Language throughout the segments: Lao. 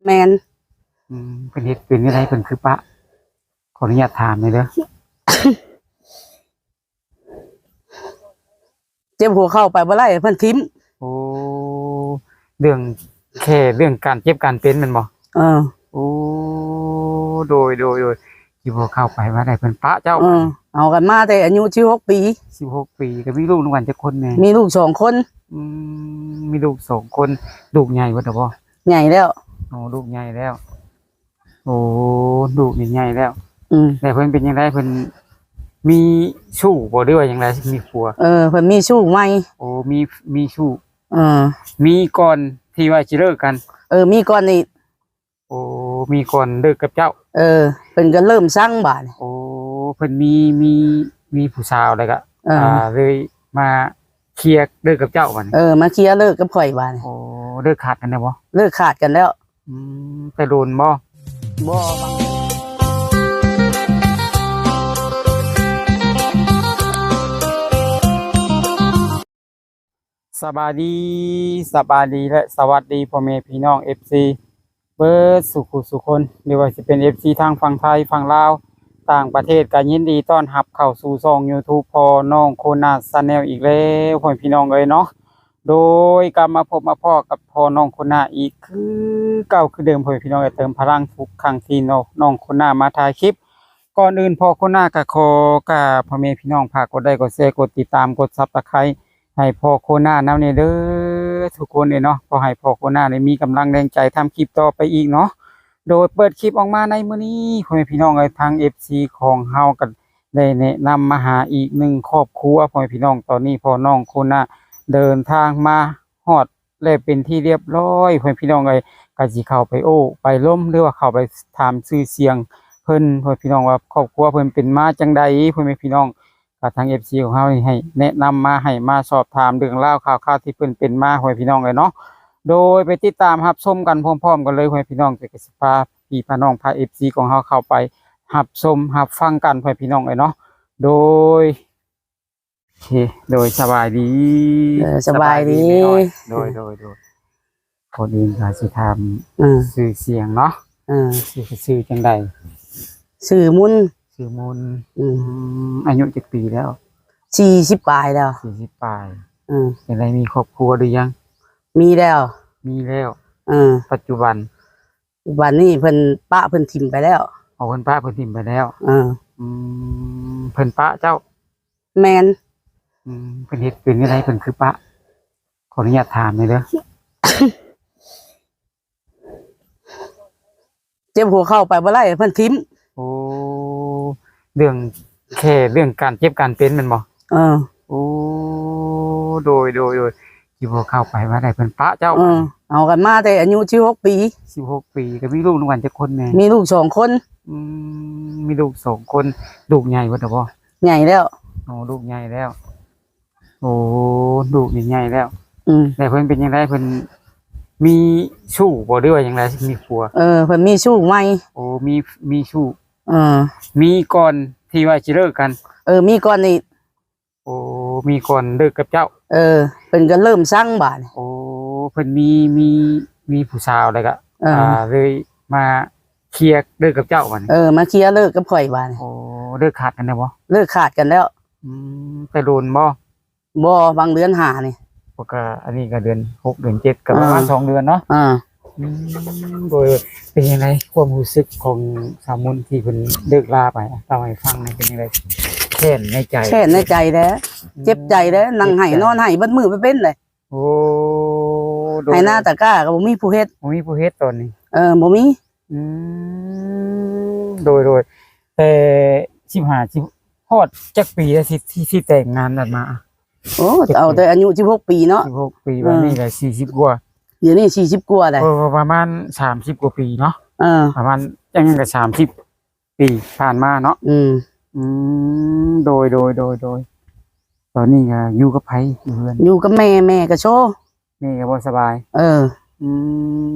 ແມ່ນ ອືມ ເພິ່ນເຮັດເປັນຈັ່ງໃດ ເພິ່ນຄືປະ? ຂໍອະນຸຍາດຖາມແດ່ເດີ. ເຈັບຫົວເຂົ່າໄປບໍ່ໄດ້ ເພິ່ນຖິ້ມ. ໂອ້ ເລື່ອງແຄ່ເລື່ອງການເຈັບການເປັນແມ່ນບໍ່? ເອີ ໂອ້ ໂດຍ ໂດຍ ໂດຍ ເຈັບຫົວເຂົ່າໄປບໍ່ໄດ້ ເພິ່ນປະເຈົ້າ. ເອີ ເຮົາກັນມາແຕ່ອາຍຸສິບຫົກປີ. ສິບຫົກປີ ກໍມີລູກນຳກັນຈັກຄົນແມ່? ມີລູກສອງຄົນ. ອືມ ມີລູກສອງຄົນ. ລູກໃຫຍ່ເບິດແລ້ວບໍ່? ໃຫຍ່ແລ້ວ. ໂອ້ ລູກໃຫຍ່ແລ້ວ. ໂອ້ ລູກນີ້ໃຫຍ່ແລ້ວ. ອືມ ແລ້ວເພິ່ນເປັນຈັ່ງໃດ? ເພິ່ນມີຊູ້ບໍ່ ຫຼືວ່າຈັ່ງໃດ? ມີຜົວ? ເອີ ເພິ່ນມີຊູ້ໃໝ່. ໂອ້ ມີ ມີຊູ້. ເອີ ມີກ່ອນທີ່ວ່າຊິເລີກກັນ? ເອີ ມີກ່ອນນີ້. ໂອ້ ມີກ່ອນເລີກກັບເຈົ້າ. ເອີ ເພິ່ນກໍເລີ່ມຊັງບາດນີ້. ໂອ້ ເພິ່ນມີ ມີ ມີຜູ້ສາວແລ້ວກໍ ເອີ ອ່າ ເລີຍມາເຄຍເລີກກັບເຈົ້າບາດນີ້. ເອີ ມາເຄຍເລີກກັບຂ້ອຍບາດນີ້. ໂອ້ ເລີກຂາດກັນແລ້ວບໍ່? ເລີກຂາດກັນແລ້ວ. ອືມ ແຕ່ດົນບໍ່? ບໍ່. ສະບາຍດີ ສະບາຍດີ ແລະ ສະຫວັດດີພໍ່ແມ່ພີ່ນ້ອງ ເອັຟຊີ ເບິດສູ່ຜູ້ສູ່ຄົນ ຫຼືວ່າຊິເປັນ ເອັຟຊີ ທາງຝັ່ງໄທ ຝັ່ງລາວ ຕ່າງປະເທດ ກໍຍິນດີຕ້ອນຮັບເຂົ້າສູ່ຊ່ອງ YouTube ພໍ່ນ້ອງໂຄນາ Channel ອີກແລ້ວ ພໍ່ແມ່ພີ່ນ້ອງເອີຍເນາະ. ໂດຍ ກັບມາພົບມາພໍ້ກັບພໍ່ນ້ອງໂຄນາອີກຄືເກົ່າຄືເດີມ ພໍ່ແມ່ພີ່ນ້ອງເອີຍ ເຕີມພະລັງທຸກຄັ້ງທີ່ນ້ອງ ນ້ອງໂຄນາມາຖ່າຍຄລິບ. ກ່ອນອື່ນພໍ່ໂຄນາກໍຂໍກາບພໍ່ແມ່ພີ່ນ້ອງ ຝາກກົດໄລ ກົດແຊ ກົດຕິດຕາມ ກົດ Subscribe ໃຫ້ພໍ່ໂຄນານຳແດ່ເດີທຸກຄົນເອີຍເນາະ. ຂໍໃຫ້ພໍ່ໂຄນາໄດ້ມີກຳລັງແຮງໃຈທຳຄລິບຕໍ່ໄປອີກເນາະ. ໂດຍເປີດຄລິບອອກມາໃນມື້ນີ້ ພໍ່ແມ່ພີ່ນ້ອງເອີຍ ທາງ ເອັຟຊີ ຂອງເຮົາກໍ ໄດ້ແນະນຳມາຫາອີກໜຶ່ງຄອບຄົວ ພໍ່ແມ່ພີ່ນ້ອງ. ຕອນນີ້ພໍ່ນ້ອງໂຄນາເດີນທາງມາຮອດແລ້ວເປັນທີ່ລຽບຮ້ອຍ ພໍ່ແມ່ພີ່ນ້ອງເອີຍ. ກໍຊິເຂົ້າໄປໂອ້ໄປລົມ ຫຼືວ່າເຂົ້າໄປຖາມຊື່ສຽງເພິ່ນ ພໍ່ແມ່ພີ່ນ້ອງ ວ່າຄອບຄົວເພິ່ນເປັນມາຈັ່ງໃດ ພໍ່ແມ່ພີ່ນ້ອງ. ກໍທາງ ເອັຟຊີ ຂອງເຮົານີ້ໃຫ້ແນະນຳມາ ໃຫ້ມາສອບຖາມເລື່ອງລາວຂ່າວຄາວທີ່ເພິ່ນເປັນມາ ພໍ່ແມ່ພີ່ນ້ອງເອີຍເນາະ. ໂດຍໄປຕິດຕາມຮັບຊົມກັນພ້ອມໆກັນເລີຍ ພໍ່ແມ່ພີ່ນ້ອງ. ຈະ ກໍຊິພາພີ່ພານ້ອງ ພາ ເອັຟຊີ ຂອງເຮົາເຂົ້າໄປຮັບຊົມຮັບຟັງກັນ ພໍ່ແມ່ພີ່ນ້ອງເອີຍເນາະ. ໂດຍ ໂອເຄ ໂດຍ ສະບາຍດີ. ເອີ ສະບາຍດີ ສະບາຍດີແມ່ນ້ອຍ. ໂດຍ ໂດຍ ໂດຍ ກ່ອນອື່ນກໍຊິຖາມ ອືມ ຊື່ສຽງເນາະ. ເອີ ຊື່ ຊື່ຈັ່ງໃດ? ຊື່ມຸນ. ຊື່ມຸນ. ອືມ ອືມ ອາຍຸຈັກປີແລ້ວ? ສີ່ສິບປາຍແລ້ວ. ສີ່ສິບປາຍ. ເອີ ຈັ່ງໃດ ມີຄອບຄົວຫຼືຍັງ? ມີແລ້ວ. ມີແລ້ວ. ເອີ ປັດຈຸບັນ? ບັດນີ້ເພິ່ນປະເພິ່ນຖິ້ມໄປແລ້ວ. ອໍ ເພິ່ນປະເພິ່ນຖິ້ມໄປແລ້ວ. ເອີ ອືມ ເພິ່ນປະເຈົ້າ? ແມ່ນ. ອືມ ເພິ່ນເຮັດເປັນຈັ່ງໃດ ເພິ່ນຄືປະ? ຂໍອະນຸຍາດຖາມແດ່ເດີ. ເຈັບຫົວເຂົ່າໄປບໍ່ໄດ້ ເພິ່ນຖິ້ມ. ໂອ້ ເລື່ອງແຄ່ເລື່ອງການເຈັບການເປັນແມ່ນບໍ່? ເອີ ໂອ້ ໂດຍ ໂດຍ ໂດຍ ທີ່ບໍ່ເຂົ້າໄປວ່າໄດ້ເພິ່ນປະເຈົ້າ. ເອີ ເຮົາກັນມາແຕ່ອາຍຸສິບຫົກປີ. ສິບຫົກປີ ກໍມີລູກນຳກັນຈັກຄົນແມ່? ມີລູກສອງຄົນ. ອືມ ມີລູກສອງຄົນ. ລູກໃຫຍ່ເບິດແລ້ວບໍ່? ໃຫຍ່ແລ້ວ. ໂອ້ ລູກໃຫຍ່ແລ້ວ. ໂອ້ ລູກນີ້ໃຫຍ່ແລ້ວ. ອືມ ແລ້ວເພິ່ນເປັນຈັ່ງໃດ? ເພິ່ນມີຊູ້ບໍ່ ຫຼືວ່າຈັ່ງໃດ? ມີຜົວ? ເອີ ເພິ່ນມີຊູ້ໃໝ່. ໂອ້ ມີ ມີຊູ້. ເອີ ມີກ່ອນທີ່ວ່າຊິເລີກກັນ? ເອີ ມີກ່ອນນີ້. ໂອ້ ມີກ່ອນເລີກກັບເຈົ້າ. ເອີ ເພິ່ນກໍເລີ່ມຊັງບາດນີ້. ໂອ້ ເພິ່ນມີ ມີ ມີຜູ້ສາວແລ້ວກໍ ເອີ ອ່າ ເລີຍມາເຄຍເລີກກັບເຈົ້າບາດນີ້. ເອີ ມາເຄຍເລີກກັບຂ້ອຍບາດນີ້. ໂອ້ ເລີກຂາດກັນແລ້ວບໍ່? ເລີກຂາດກັນແລ້ວ. ອືມ ແຕ່ດົນບໍ່? ບໍ່ ຫວ່າງເດືອນຫ້ານີ້. ກໍ ອັນນີ້ກໍເດືອນຫົກ ເດືອນເຈັດ ກໍປະມານ ເອີ ສອງເດືອນເນາະ. ອ່າ ອືມ ໂດຍ ເປັນຈັ່ງໃດຄວາມຮູ້ສຶກຂອງສາວມົນທີ່ເພິ່ນເລີກລາໄປ? ເລົ່າໃຫ້ຟັງແດ່ ເປັນຈັ່ງໃດ? ແຄ້ນໃນໃຈ. ແຄ້ນໃນໃຈແດ່ ອືມ ເຈັບໃຈແດ່ ນັ່ງໄຫ້ນອນໄຫ້ເບິດມື້ເປັນເດ້. ໂອ້ ໂດຍ ໄຮ່ນາຕາກ້າກໍບໍ່ມີຜູ້ເຮັດ. ບໍ່ມີຜູ້ເຮັດຕອນນີ້. ເອີ ບໍ່ມີ. ອືມ ໂດຍ ໂດຍ ແຕ່ສິບຫ້າ ສິບ ຮອດຈັກປີແລ້ວ ທີ່ ທີ່ ທີ່ແຕ່ງງານກັນມາ? ໂອ້ ເອົາແຕ່ອາຍຸສິບຫົກປີເນາະ. ສິບຫົກປີ ເອີ ບັດນີ້ກໍສີ່ສິບກວ່າ. ດຽວນີ້ສີ່ສິບກວ່າແລ້ວ. ເອີ ປະມານສາມສິບກວ່າປີເນາະ. ເອີ ປະມານຈັ່ງນັ້ນກໍສາມສິບປີຜ່ານມາເນາະ. ອືມ ອືມ ໂດຍ ໂດຍ ໂດຍ ໂດຍ ຕອນນີ້ກໍຢູ່ກັບໃຜ? ຢູ່ເຮືອນ ຢູ່ກັບແມ່. ແມ່ກໍໂຊ ແມ່ກໍບໍ່ສະບາຍ. ເອີ ອື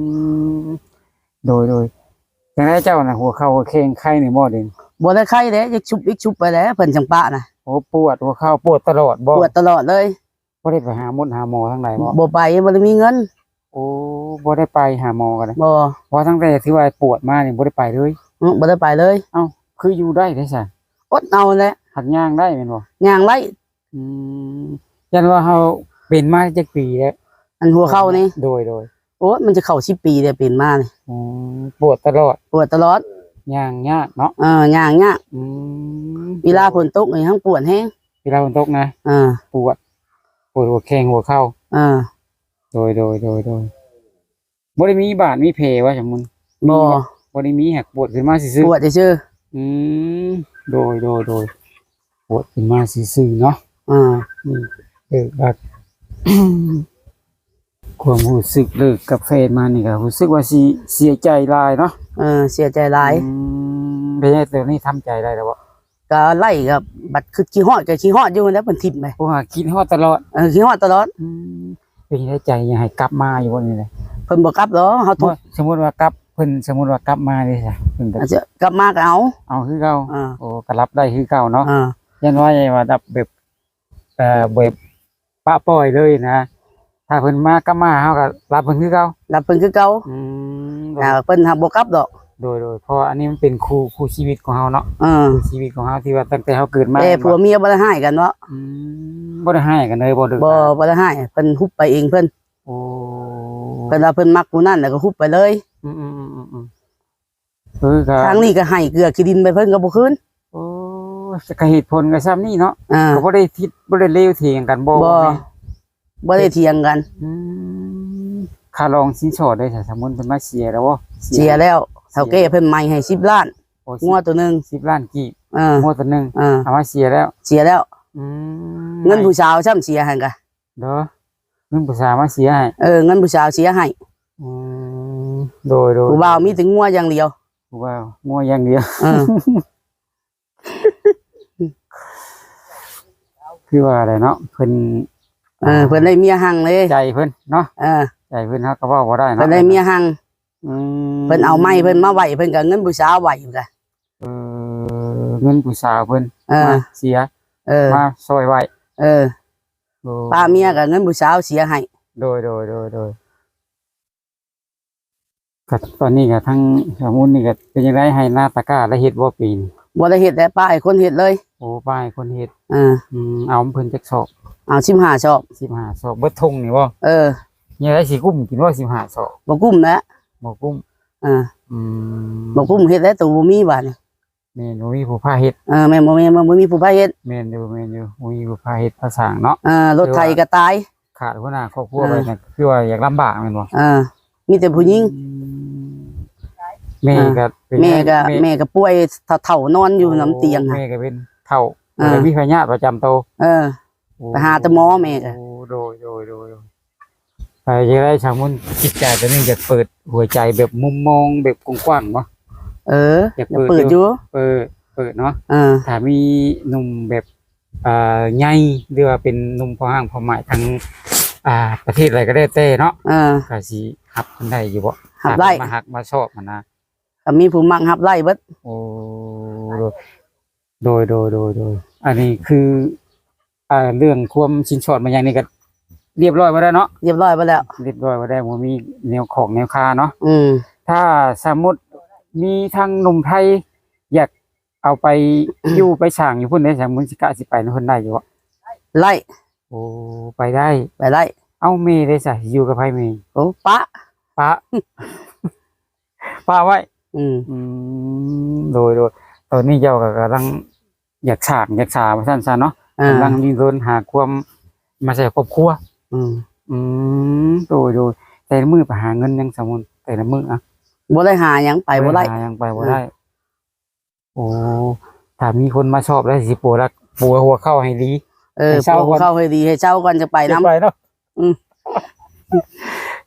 ມ ໂດຍ ໂດຍ ຈັ່ງໃດເຈົ້ານະ ຫົວເຂົ່າແຂ້ງໄຄແດ່ບໍ່ເດ? ບໍ່ໄດ້ໄຄເດ້ ຢາກຊຸບອີກຊຸບໄປແລ້ວ ເພິ່ນຈັ່ງປະນະ. ໂອ້ ປວດຫົວເຂົ່າ ປວດຕະຫຼອດບໍ່? ປວດຕະຫຼອດເລີຍ. ບໍ່ໄດ້ໄປຫາໝົດຫາໝໍທາງໃດບໍ່? ບໍ່ໄປ ບໍ່ໄດ້ມີເງິນ. ໂອ້ ບໍ່ໄດ້ໄປຫາໝໍກໍໄດ້. ບໍ່ ເພາະຕັ້ງແຕ່ທີ່ວ່າປວດມານີ້ບໍ່ໄດ້ໄປເລີຍ. ອື ບໍ່ໄດ້ໄປເລີຍ. ເອົ້າ ຄືຢູ່ໄດ້ເດ້ຊະ? ອົດເອົາແຫຼະ. ຫາກຍ່າງໄດ້ແມ່ນບໍ່? ຍ່າງໄດ້. ອືມ ຢ້ານວ່າເຮົາເປັນມາຈັກປີແລ້ວ? ອັນຫົວເຂົ່ານີ້? ໂດຍໆ. ໂອ້ຍ ມັນຈະເຂົ້າສິບປີແລ້ວເປັນມານີ້. ອືມ ປວດຕະຫຼອດ? ປວດຕະຫຼອດ. ຍ່າງຍາກເນາະ? ເອີ ຍ່າງຍາກ. ອືມ ເວລາຝົນຕົກນີ້ແຮງປວດແຮງ. ເວລາຝົນຕົກນະ? ເອີ ປວດ ປວດຫົວແຂ້ງຫົວເຂົ່າ. ເອີ ໂດຍໆໆໆ. ບໍ່ໄດ້ມີບາດມີແຜວ່າ ສົມມຸດ? ບໍ່ ບໍ່ໄດ້ມີ ຫາກປວດຂຶ້ນມາຊື່ໆ. ປວດຊື່ໆ. ອືມ ໂດຍໆໆ ປວດຂຶ້ນມາຊື່ໆເນາະ. ອືມ ເອີ ຄວາມຮູ້ສຶກເລີກກັບແຟນມານີ້ກໍຮູ້ສຶກວ່າຊິເສຍໃຈຫຼາຍເນາະ. ເອີ ເສຍໃຈຫຼາຍ. ອືມ ເປັນຈັ່ງໃດ ຕອນນີ້ທຳໃຈໄດ້ແລ້ວບໍ່? ກໍໄລ່ ກໍບັດຄິດ ຄິດຮອດ ກໍຄິດຮອດຢູ່ຫັ້ນແຫຼະ ເພິ່ນຖິ້ມໄປ. ໂອ້ ຫາຄິດຮອດຕະຫຼອດ. ເອີ ຄິດຮອດຕະຫຼອດ. ອືມ ເປັນໃນໃຈ ຢາກໃຫ້ກັບມາຢູ່ບໍ່ນີ້ນະ? ເພິ່ນບໍ່ກັບດອກ ເຮົາທຸກ. ສົມມຸດວ່າກັບ ເພິ່ນ ສົມມຸດວ່າກັບມາເດ້ຊະ ເພິ່ນກໍ ອາດຈະກັບມາກໍເອົາ ເອົາຄືເກົ່າ. ເອີ ໂອ້ ກໍຮັບໄດ້ຄືເກົ່າເນາະ. ເອີ ຢ້ານວ່າ ວ່າແບບ ແບບ ເອີ ແບບປະປ່ອຍເລີຍນະ. ຖ້າເພິ່ນມາ ກັບມາ ເຮົາກໍຮັບເພິ່ນຄືເກົ່າ. ຮັບເພິ່ນຄືເກົ່າ. ອືມ ແຕ່ເພິ່ນຫາບໍ່ກັບດອກ. ໂດຍໆ ເພາະວ່າອັນນີ້ມັນເປັນຄູ່ ຄູ່ຊີວິດຂອງເຮົາເນາະ. ເອີ ຄູ່ຊີວິດຂອງເຮົາທີ່ວ່າຕັ້ງແຕ່ເຮົາເກີດມາ. ແຕ່ຜົວເມຍບໍ່ໄດ້ຮ້າຍກັນເນາະ. ອືມ ບໍ່ໄດ້ຮ້າຍກັນເລີຍບໍ່? ບໍ່ ບໍ່ໄດ້ຮ້າຍ ເພິ່ນຮຸບໄປເອງເພິ່ນ. ໂອ້ ເພິ່ນວ່າເພິ່ນມັກຜູ້ນັ້ນ ແລ້ວກໍຮຸບໄປເລີຍ. ອືມໆໆໆ ເອີ ກໍທາງນີ້ກໍໃຫ້ເກືອຂີ້ດິນໄປ ເພິ່ນກໍບໍ່ຄືນ. ໂອ້ ກໍເຫດຜົນກໍຊ່ຳນີ້ເນາະ. ອ່າ ກໍບໍ່ໄດ້ຜິດ ບໍ່ໄດ້ເລວຖຽງກັນບໍ່? ບໍ່ ບໍ່ໄດ້ຖຽງກັນ. ອືມ ຄ່າລອງສິນສອດເດ້ ສະມຸນເພິ່ນມາເສຍແລ້ວບໍ່? ເສຍແລ້ວ. ເສຍແລ້ວ ເຖົ້າແກ່ເພິ່ນໃໝ່ໃຫ້ສິບລ້ານ. ໂອ້ ງົວໂຕໜຶ່ງ ສິບລ້ານກີບ. ເອີ ງົວໂຕໜຶ່ງ. ເອີ ເອົາມາເສຍແລ້ວ. ເສຍແລ້ວ. ອືມ ເງິນຜູ້ສາວຊ້ຳເສຍໃຫ້ກະ ເດີ ເງິນຜູ້ສາວມາເສຍໃຫ້. ເອີ ເງິນຜູ້ສາວເສຍໃຫ້. ອືມ ໂດຍໆ ຜູ້ບ່າວມີແຕ່ງົວຢ່າງດຽວ. ຜູ້ບ່າວງົວຢ່າງດຽວ. ເອີ ຄືວ່າແຫຼະເນາະ ເພິ່ນ ເອີ ເພິ່ນໄດ້ເມຍຮັ່ງເດ້ ໃຈເພິ່ນເນາະ. ເອີ ໃຈເພິ່ນເຮົາກໍເວົ້າບໍ່ໄດ້ເນາະ ເພິ່ນໄດ້ເມຍຮັ່ງ. ອືມ ເພິ່ນເອົາໄມ້ເພິ່ນມາໄຫວ້ ເພິ່ນກໍເງິນຜູ້ສາວໄຫວ້ກະ. ເອີ ເງິນຜູ້ສາວເພິ່ນ ເອີ ມາເສຍ. ເອີ ມາຊ່ອຍໄຫວ້. ເອີ ໂອ້ ປ້າເມຍກໍເງິນຜູ້ສາວເສຍໃຫ້. ໂດຍໆໆໆ. ກໍຕອນນີ້ກໍທາງສາວມຸນນີ້ກໍເປັນຈັ່ງໃດ ໄຮ່ນາຕາກ້າໄດ້ເຮັດບໍ່ປີນີ້? ບໍ່ໄດ້ເຮັດແລ້ວ ປ້າໃຫ້ຄົນເຮັດເລີຍ. ໂອ້ ປ້າໃຫ້ຄົນເຮັດ. ເອີ ອືມ ເອົາເພິ່ນຈັກສອບ? ເອົາສິບຫ້າສອບ. ສິບຫ້າສອບ ເບິດທົ່ງນີ້ບໍ່? ເອີ ຍັງໄດ້ຊິກຸ້ມກິນບໍ່ ສິບຫ້າສອບ? ບໍ່ກຸ້ມແຫຼະ ບໍ່ກຸ້ມ. ເອີ ອືມ ບໍ່ກຸ້ມເຮັດແລ້ວ ໂຕບໍ່ມີບາດນີ້. ແມ່ນ ບໍ່ມີຜູ້ພາເຮັດ. ເອີ ແມ່ນ ບໍ່ແມ່ນ ບໍ່ມີຜູ້ພາເຮັດ. ແມ່ນຢູ່ ແມ່ນຢູ່ ບໍ່ມີຜູ້ພາເຮັດພາສ້າງເນາະ. ເອີ ລົດໄຖກໍຕາຍ ຂາດຫົວໜ້າຄອບຄົວໄປ ເອີ ກໍຄືວ່າຢາກລຳບາກແມ່ນບໍ່? ເອີ ມີແຕ່ຜູ້ຍິງ. ອືມ ແມ່ ເອີ ກໍເປັນ ແມ່ກໍ ແມ່ ແມ່ກໍປ່ວຍເຖົ້າໆ ນອນຢູ່ນຳຕຽງ. ໂອ້ ແມ່ກໍເປັນເຖົ້າ ເອີ ກໍມີພະຍາດປະຈຳໂຕ. ເອີ ໂອ້ ໄປຫາແຕ່ໝໍແມ່ກໍ. ໂອ້ ໂດຍໆໆໆ. ໄປຈັ່ງໃດ ສາວມຸນ ຈິດໃຈຕອນນີ້ຢາກເປີດຫົວໃຈແບບມຸມມອງແບບກວ້າງໆບໍ່? ເອີ ຢາກເປີດຢູ່ ຢາກເປີດຢູ່ ເປີດ ເປີດເນາະ. ເອີ ຖ້າມີໜຸ່ມແບບ ອ່າ ໃຫຍ່ ຫຼືວ່າເປັນໜຸ່ມພໍ່ຮ້າງພໍ່ໝ້າຍທາງ ອ່າ ປະເທດໃດກໍແລ້ວແຕ່ເນາະ. ເອີ ກໍຊິຮັບເພິ່ນໄດ້ຢູ່ບໍ່? ຮັບໄດ້ ຖ້າເພິ່ນມາຮັກມາຊອບຫັ້ນນະ. ກໍມີຜູ້ມັກຮັບໄດ້ເບິດ. ໂອ້ ໂດຍ ໂດຍໆໆໆ. ອັນນີ້ຄື ອ່າ ເລື່ອງຄວາມສິນສອດມາຫຍັງນີ້ກໍລຽບຮ້ອຍເບິດແລ້ວເນາະ? ລຽບຮ້ອຍເບິດແລ້ວ ລຽບຮ້ອຍເບິດແລ້ວ ບໍ່ມີແນວຂອງແນວຄາເນາະ. ອືມ ຖ້າສົມມຸດມີທາງໜຸ່ມໄທຢາກເອົາໄປ ຢູ່ໄປສ້າງຢູ່ພຸ້ນເດ້ ສາວມຸນຊິກະຊິໄປນຳເພິ່ນໄດ້ຢູ່ບໍ່? ໄດ້. ໂອ້ ໄປໄດ້ ໄປໄດ້. ເອົ້າ ແມ່ເດ້ຊະ ຢູ່ກັບໃຜແມ່? ໂອ້ ປະ ປະ ປະໄວ້. ອືມ ອືມ ໂດຍໆ ຕອນນີ້ເຈົ້າກໍກຳລັງ ຢາກສ້າງຢາກສາວ່າຊັ້ນຊະເນາະ. ອ່າ ກຳລັງດີ້ນລົນຫາຄວາມມາໃສ່ຄອບຄົວ. ອືມ ອືມ ໂດຍໆ. ແຕ່ລະມື້ໄປຫາເງິນຫຍັງ ສາວມຸນ ແຕ່ລະມື້? ອ່ະ ບໍ່ໄດ້ຫາຫຍັງ ໄປບໍ່ໄດ້ ບໍ່ໄດ້ຫາຫຍັງ ໄປບໍ່ໄດ້. ໂອ້ ຖ້າມີຄົນມາຊອບແລ້ວຊິປົວລະ ປົວຫົວເຂົ່າໃຫ້ດີ. ເອີ ໃຫ້ເຊົາກ່ອນ ປົວຫົວເຂົ່າໃຫ້ດີ ໃຫ້ເຊົາກ່ອນຈະໄປນຳ ຈະໄປເນາະ. ອືມ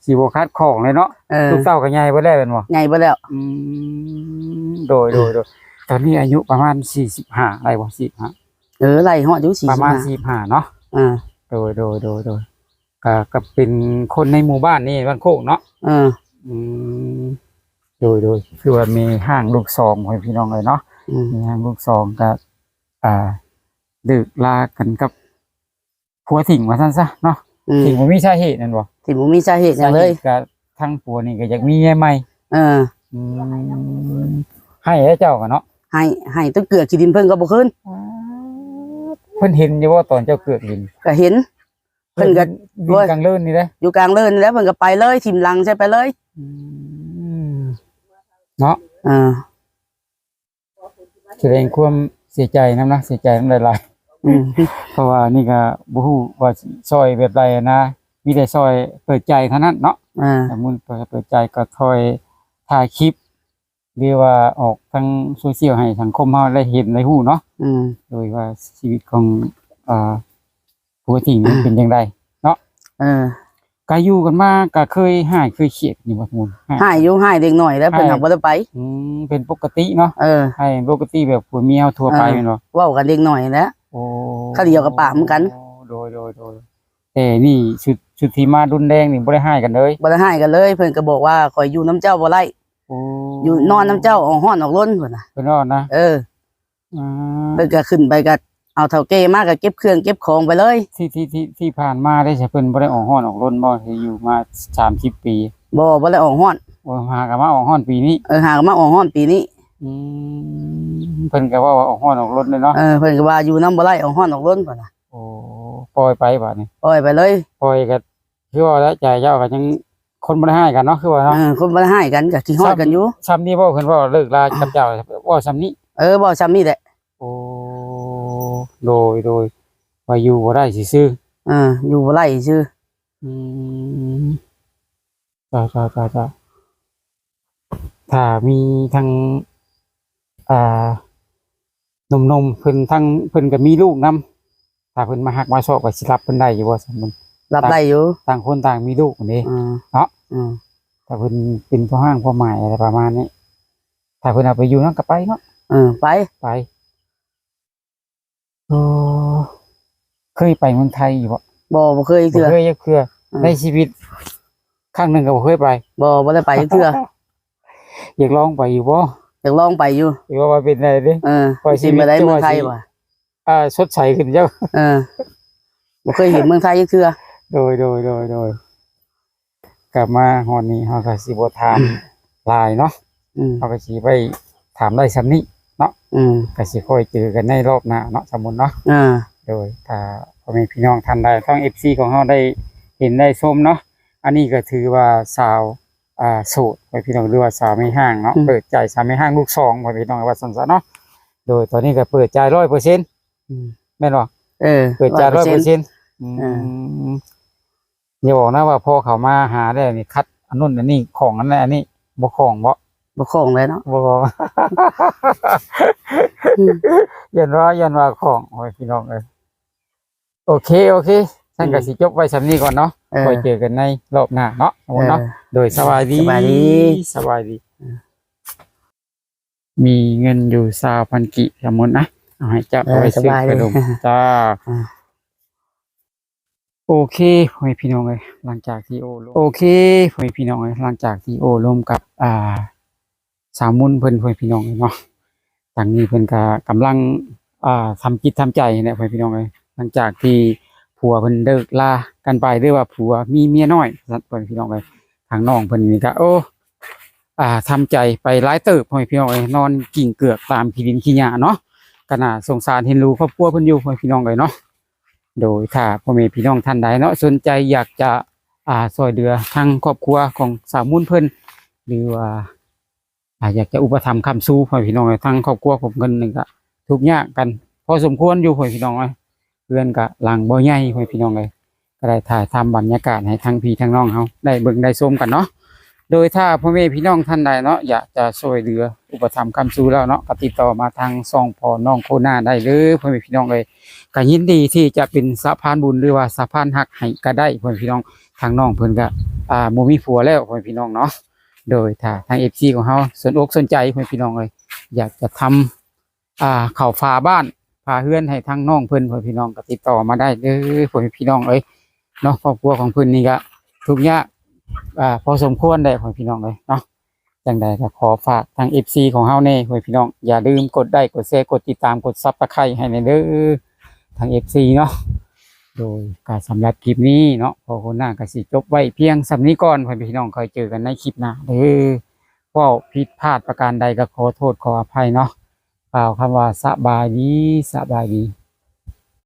ຊິບໍ່ຂາດຂອງເລີຍເນາະ. ເອີ ລູກເຕົ້າກໍໃຫຍ່ເບິດແລ້ວແມ່ນບໍ່? ໃຫຍ່ເບິດແລ້ວ. ອືມ ໂດຍໆໆ. ຕອນນີ້ອາຍຸປະມານສີ່ສິບຫ້າໄດ້ບໍ່? ສີ່ສິບຫ້າ. ເອີ ໄລ່ຮອດຢູ່ ປະມານສີ່ສິບຫ້າ ສີ່ສິບຫ້າເນາະ. ເອີ ໂດຍໆໆໆ. ກໍ ກໍເປັນຄົນໃນໝູ່ບ້ານນີ້ ບ້ານໂຄກເນາະ. ເອີ ອືມ ໂດຍໆ. ຄືວ່າແມ່ຮ້າງລູກສອງ ພໍ່ແມ່ພີ່ນ້ອງເອີຍເນາະ. ອືມ ແມ່ຮ້າງລູກສອງກໍ ອ່າ ເລີກລາກັນກັບ ຜົວຖິ້ມວ່າຊັ້ນຊະເນາະ. ອືມ ທີ່ບໍ່ມີສາເຫດນັ້ນບໍ່? ທີ່ບໍ່ມີສາເຫດຫຍັງເລີຍ ສາເຫດກໍທັງຜົວນີ້ກໍຢາກມີເມຍໃໝ່. ເອີ ອືມ ໃຫ້ແລ້ວເຈົ້າກໍເນາະ ໃຫ້ ໃຫ້ຈົນເກືອກຂີ້ດິນເພິ່ນກໍບໍ່ຄືນ. ເພິ່ນເຫັນຢູ່ບໍ່ຕອນເຈົ້າເກືອກດິນ? ກໍເຫັນ ເພິ່ນກໍ ຢູ່ກາງເລີນນີ້ເດ້ ຢູ່ກາງເລີນນີ້ແຫຼະ ເພິ່ນກໍໄປເລີຍ ຖິ້ມຫຼັງໃສ່ໄປເລີຍ. ອືມ ເນາະ ເອີ ສະແດງຄວາມເສຍໃຈນຳນະ ເສຍໃຈນຳຫຼາຍໆ ອືມ ເພາະວ່ານີ້ກໍບໍ່ຮູ້ວ່າຊິຊ່ອຍແບບໃດນະ ມີແຕ່ຊ່ອຍເປີດໃຈເທົ່ານັ້ນເນາະ. ອ່າ ສົມມຸດເປີດໃຈກໍຄ່ອຍຖ່າຍຄລິບ ຫຼືວ່າອອກທາງໂຊຊຽວໃຫ້ສັງຄົມເຮົາໄດ້ເຫັນໄດ້ຮູ້ເນາະ. ອືມ ໂດຍວ່າຊີວິດຂອງ ອ່າ ປົກກະຕິມັນເປັນຈັ່ງໃດເນາະ. ເອີ ກະຢູ່ກັນມາກະເຄີຍຮ້າຍເຄີຍຄຽດຢູ່ບໍ່? ຮ້າຍຢູ່ ຮ້າຍເດັກນ້ອຍແລ້ວ ເພິ່ນຫາກບໍ່ໄດ້ໄປ. ອືມ ເປັນປົກກະຕິເນາະ. ເອີ ຮ້າຍປົກກະຕິແບບຜົວເມຍທົ່ວໄປແມ່ນບໍ່? ເວົ້າກັນເດັກນ້ອຍແຫຼະ ໂອ້ ຄະດຽວກໍປາກນຳກັນ. ໂດຍໆໆ ແຕ່ນີ້ຊຸດ ຊຸດທີ່ມາຮຸນແຮງນີ້ບໍ່ໄດ້ຮ້າຍກັນເລີຍ? ບໍ່ໄດ້ຮ້າຍກັນເລີຍ ເພິ່ນກໍບອກວ່າ ຂ້ອຍຢູ່ນຳເຈົ້າບໍ່ໄດ້. ໂອ້ ຢູ່ນອນນຳເຈົ້າອອກຮ້ອນອອກລົນ ເພິ່ນນະ ເພິ່ນວ່ານະ. ເອີ ອືມ ເພິ່ນກໍຂຶ້ນໄປກໍເອົາເຖົ້າແກ່ມາກໍເກັບເຄື່ອງເກັບຂອງໄປເລີຍ. ທີ່ ທີ່ ທີ່ ທີ່ຜ່ານມາໄດ້ຊະ ເພິ່ນບໍ່ໄດ້ອອກຮ້ອນອອກລົນບໍ່? ທີ່ຢູ່ມາສາມສິບປີ ບໍ່ ບໍ່ໄດ້ອອກຮ້ອນ. ໂອ້ ຫາກໍມາອອກຮ້ອນປີນີ້. ເອີ ຫາກໍມາອອກຮ້ອນປີນີ້. ອືມ ເພິ່ນກໍເວົ້າວ່າອອກຮ້ອນອອກລົນເດ້ເນາະ. ເອີ ເພິ່ນກໍວ່າຢູ່ນຳບໍ່ໄດ້ ອອກຮ້ອນອອກລົນ ເພິ່ນນະ. ໂອ້ ປ່ອຍໄປບາດນີ້ ປ່ອຍໄປເລີຍ. ປ່ອຍກໍ ຄືວ່າແຫຼະ ໃຈເຈົ້າກໍຍັງ ຄົນບໍ່ໄດ້ຮ້າຍກັນເນາະ ຄືວ່າເນາະ. ເອີ ຄົນບໍ່ໄດ້ຮ້າຍກັນກໍຄິດຮອດກັນຢູ່. ຊ່ຳນີ້ບໍ່ ເພິ່ນເວົ້າເລີກລາກັບເຈົ້າ ເວົ້າຊ່ຳນີ້? ເອີ ເວົ້າຊ່ຳນີ້ແຫຼະ. ໂອ້ ໂດຍ ໂດຍ ວ່າຢູ່ບໍ່ໄດ້ຊື່ໆ. ເອີ ຢູ່ບໍ່ໄດ້ຊື່. ອືມ ເຈົ້າ ເຈົ້າ ເຈົ້າ ເຈົ້າ. ຖ້າມີທັງ ອ່າ ໜຸ່ມໆ ເພິ່ນທັງ ເພິ່ນກໍມີລູກນຳ ຖ້າເພິ່ນມາຮັກມາຊອບ ກໍຊິຮັບເພິ່ນໄດ້ຢູ່ບໍ່? ສົມມຸດ ຮັບໄດ້ຢູ່ ຕ່າງຄົນຕ່າງມີລູກນີ້ ອືມ ເນາະ. ອືມ ຖ້າເພິ່ນເປັນພໍ່ຮ້າງພໍ່ໝ້າຍ ອະໄລປະມານນີ້ ຖ້າເພິ່ນເອົາໄປຢູ່ນຳ ກໍໄປເນາະ. ເອີ ໄປ ໄປ. ອໍ ເຄີຍໄປເມືອງໄທຢູ່ບໍ່? ບໍ່ ບໍ່ເຄີຍເທື່ອ. ບໍ່ເຄີຍຈັກເທື່ອ. ອືມ ໃນຊີວິດຄັ້ງໜຶ່ງກໍບໍ່ເຄີຍໄປ. ບໍ່ ບໍ່ໄດ້ໄປຈັກເທື່ອ. ຢາກລອງໄປຢູ່ບໍ່? ຢາກລອງໄປຢູ່. ຢາກລອງວ່າເປັນໃດເດ້? ເອີ ຊິເປັນແບບໃດເມືອງໄທວະ? ອ່າ ສົດໃສຂຶ້ນເຈົ້າ. ເອີ ບໍ່ເຄີຍເຫັນເມືອງໄທຈັກເທື່ອ. ໂດຍ ໂດຍ ໂດຍ ໂດຍ. ກັບມາຮອດນີ້ ເຮົາກໍຊິບໍ່ຖາມ ອືມ ຫຼາຍເນາະ. ອືມ ເຮົາກໍຊິໄວ້ຖາມໄດ້ຊ່ຳນີ້ເນາະ. ອືມ ກໍຊິຄ່ອຍເຈີກັນໃນລອບໜ້າເນາະ ສົມມຸດເນາະ. ອ່າ ໂດຍ ຖ້າພໍ່ແມ່ພີ່ນ້ອງທ່ານໃດ ທາງເອັຟຊີຂອງເຮົາໄດ້ເຫັນໄດ້ຊົມເນາະ ອັນນີ້ກໍຖືວ່າສາວ ອ່າ ໂສດ ພໍ່ແມ່ພີ່ນ້ອງ ຫຼືວ່າສາວແມ່ຮ້າງເນາະ. ອືມ ເປີດໃຈ ສາວແມ່ຮ້າງລູກສອງ ພໍ່ແມ່ພີ່ນ້ອງ ວ່າຊັ້ນຊະເນາະ. ໂດຍ ຕອນນີ້ກໍເປີດໃຈຮ້ອຍເປີເຊັນ. ອືມ ແມ່ນບໍ່? ເອີ ເປີດໃຈຮ້ອຍເປີເຊັນ. ອືມ ເອີ ຢ່າບອກນະວ່າພໍເຂົ້າມາຫາແລ້ວນີ້ ຂັດອັນນັ້ນອັນນີ້ ຂອງອັນນັ້ນອັນນີ້ ບໍ່ຂອງບໍ່? ບໍ່ຂອງແລ້ວເນາະ. ບໍ່ຂອງ. ອືມ ຢ້ານວ່າ ຢ້ານວ່າຂອງ ໂອ້ຍ ພີ່ນ້ອງເອີຍ. ໂອເຄ ໂອເຄ ຊັ້ນກໍ ອືມ ຊິຈົບໄວ້ຊ່ຳນີ້ກ່ອນເນາະ. ເອີ ຄ່ອຍເຈີກັນໃນລອບໜ້າເນາະ ເນາະ. ເອີ ໂດຍ ສະບາຍດີ ສະບາຍດີ ສະບາຍດີ. ເອີ ມີເງິນຢູ່ຊາວພັນກີບ ສົມມຸດນະ ເອົາໃຫ້ເຈົ້າ ເອີ ເອົາໄວ້ຊື້ ສະບາຍເລີຍ ຂະໜົມ. ຈ້າ ອ່າ ໂອເຄ ພໍ່ແມ່ພີ່ນ້ອງເອີຍ ຫຼັງຈາກທີ່ໂອ້ລົມ ໂອເຄ ພໍ່ແມ່ພີ່ນ້ອງເອີຍ ຫຼັງຈາກທີ່ໂອ້ລົມກັບ ອ່າ ສາວມຸນເພິ່ນ ພໍ່ແມ່ພີ່ນ້ອງເອີຍເນາະ ທາງນີ້ເພິ່ນກໍກຳລັງ ອ່າ ທຳຈິດທຳໃຈນີ້ແຫຼະ ພໍ່ແມ່ພີ່ນ້ອງເອີຍ. ຫຼັງຈາກທີ່ຜົວເພິ່ນເລີກລາກັນໄປ ຫຼືວ່າຜົວມີເມຍນ້ອຍ ພໍ່ແມ່ພີ່ນ້ອງເອີຍ ທາງນ້ອງເພິ່ນນີ້ກໍ ໂອ້ ອ່າ ທຳໃຈໄປຫຼາຍເຕີບ ພໍ່ແມ່ພີ່ນ້ອງເອີຍ ນອນກິ້ງເກືອກຕາມຂີ້ດິນຂີ້ຫຍ້າເນາະ. ກໍໜ້າສົງສານເຫັນຮູ້ຄອບຄົວເພິ່ນຢູ່ ພໍ່ແມ່ພີ່ນ້ອງເອີຍເນາະ. ໂດຍ ຖ້າພໍ່ແມ່ພີ່ນ້ອງທ່ານໃດເນາະ ສົນໃຈຢາກຈະ ອ່າ ຊ່ວຍເຫຼືອທາງຄອບຄົວຂອງສາວມຸນເພິ່ນ ຫຼືວ່າ ອ່າ ຢາກຈະອຸປະຖຳຄ້ຳຊູ ພໍ່ແມ່ພີ່ນ້ອງເອີຍ ທາງຄອບຄົວຂອງເພິ່ນນີ້ກໍທຸກຍາກກັນພໍສົມຄວນຢູ່ ພໍ່ແມ່ພີ່ນ້ອງເອີຍ. ເຮືອນກໍຫຼັງບໍ່ໃຫຍ່ ພໍ່ແມ່ພີ່ນ້ອງເອີຍ ກໍໄດ້ຖ່າຍທຳບັນຍາກາດໃຫ້ທັງພີ່ທັງນ້ອງເຮົາໄດ້ເບິ່ງໄດ້ຊົມກັນເນາະ. ໂດຍຖ້າພໍ່ແມ່ພີ່ນ້ອງທ່ານໃດເນາະ ຢາກຈະຊ່ວຍເຫຼືອອຸປະຖຳຄ້ຳຊູແລ້ວເນາະ ກໍຕິດຕໍ່ມາທາງຊ່ອງພໍ່ນ້ອງໂຄໜ້າໄດ້ເດີ ພໍ່ແມ່ພີ່ນ້ອງເອີຍ. ກໍຍິນດີທີ່ຈະເປັນສະພານບຸນ ຫຼືວ່າສະພານຮັກໃຫ້ກໍໄດ້ ພໍ່ແມ່ພີ່ນ້ອງ. ທາງນ້ອງເພິ່ນກໍ ອ່າ ບໍ່ມີຜົວແລ້ວ ພໍ່ແມ່ພີ່ນ້ອງເນາະ. ໂດຍຖ້າທາງເອັຟຊີຂອງເຮົາສົນອົກສົນໃຈ ພໍ່ແມ່ພີ່ນ້ອງເອີຍ ຢາກຈະທຳ ອ່າ ເຂົ້າຝາບ້ານຝາເຮືອນໃຫ້ທາງນ້ອງເພິ່ນ ພໍ່ແມ່ພີ່ນ້ອງກໍຕິດຕໍ່ມາໄດ້ເດີ ພໍ່ແມ່ພີ່ນ້ອງເອີຍເນາະ. ຄອບຄົວຂອງເພິ່ນນີ້ກໍທຸກຍາກ ອ່າ ພໍສົມຄວນແຫຼະ ພໍ່ແມ່ພີ່ນ້ອງເອີຍເນາະ. ຈັ່ງໃດກໍຂໍຝາກທາງເອັຟຊີຂອງເຮົາແດ່ ພໍ່ແມ່ພີ່ນ້ອງ ຢ່າລືມກົດໄລ ກົດແຊ ກົດຕິດຕາມ ກົດຊັບສະໄຄຣບ໌ໃຫ້ແດ່ເດີ ທາງເອັຟຊີເນາະ. ໂດຍ ກໍສຳລັບຄລິບນີ້ເນາະ ພໍ່ໂຄນາກໍຊິຈົບໄວ້ພຽງສ່ຳນີ້ກ່ອນ ພໍ່ແມ່ພີ່ນ້ອງ ຄ່ອຍເຈີກັນໃນຄລິບໜ້າເດີ. ເວົ້າຜິດພາດປະການໃດກໍຂໍໂທດຂໍອະໄພເນາະ. ກ່າວຄຳວ່າສະບາຍດີ ສະບາຍດີ.